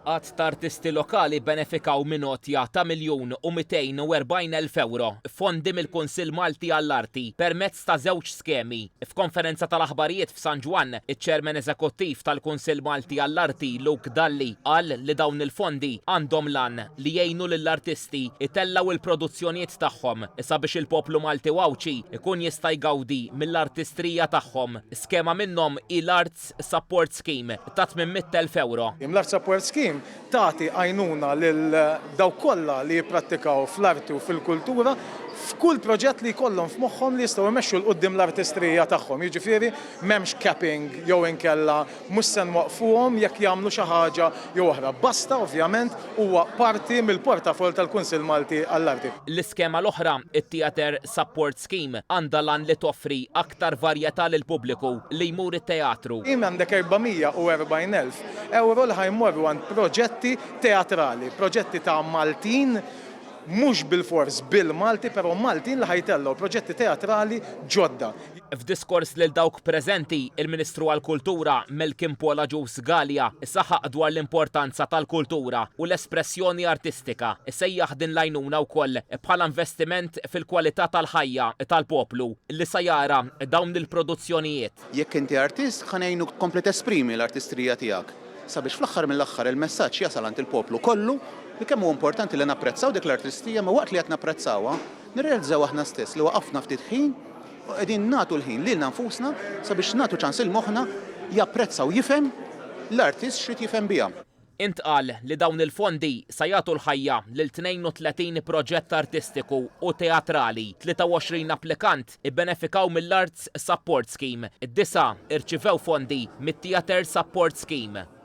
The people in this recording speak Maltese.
Għadd ta' artisti lokali bbenefikaw minn għotja ta' 1,240,000 ewro f'fondi mill-Kunsill Malti għall-Arti permezz ta' żewġ skemi. F'konferenza tal-aħbarijiet f'San Ġwann, iċ-Chairman Eżekuttiv tal-Kunsill Malti għall-Arti Luke Dalli qal li dawn il-fondi għandhom l-għan li jgħinu lill-artisti jtellgħu l-produzzjonijiet tagħhom sabiex il-poplu Malti u Għawdxi jkun jista' jgawdi mill-artistrija tagħhom. Skema minnhom hi l-Arts Support Scheme ta' 800,000 ewro. L-Arts Support Scheme tagħti għajnuna lil dawk kollha li jipprattikaw fl-arti u fil-kultura f'kull proġett li jkollhom f'moħħhom li jistgħu jmexxu 'l quddiem l-artistrija tagħhom. Jiġifieri m'hemmx capping jew inkella mhux se nwaqqfuhom jekk jagħmlu xi ħaġa jew oħra. Basta ovvjament huwa parti mill-portafoll tal-Kunsill Malti għall-Arti. L-iskema l-oħra, it-Theatre Support Scheme, għandha l-għan li toffri aktar varjetà lill-pubbliku li jmur it-teatru. Għandek 440,000 ewro li ħa jmorru għand proġetti teatrali, proġetti ta' Maltin, mhux bilfors bil-Malti, però Maltin li ħa jtellgħu proġetti teatrali ġodda. F'diskors lil dawk preżenti, il-Ministru għall-Kultura, Malcolm Paul Agius Galea, saħaq dwar l-importanza tal-kultura u l-espressjoni artistika. Sejjaħ din l-għajnuna wkoll bħala investiment fil-kwalità tal-ħajja tal-poplu li sa jara dawn il-produzzjonijiet. Jekk inti artist, ħa ngħinuk tkompli tesprimi l-artistrija tiegħek sabiex fl-aħħar mill-aħħar il-messaġġ jasal għand il-poplu kollu li kemm hu importanti li napprezzaw dik l-artistrija imma waqt li qed napprezzawha, nirrealizzaw aħna stess li waqafna ftit ħin u qegħdin nagħtu l-ħin lilna nfusna sabiex nagħtu ċans lil moħħna japprezza u jifhem l-artist x'ried jifhem biha. Intqal li dawn il-fondi sa jagħtu l-ħajja lil 32 proġett artistiku u teatrali. 23 applikant ibbenefikaw mill-Arts Support Scheme, disgħa rċivew fondi mit-Theatre Support Scheme.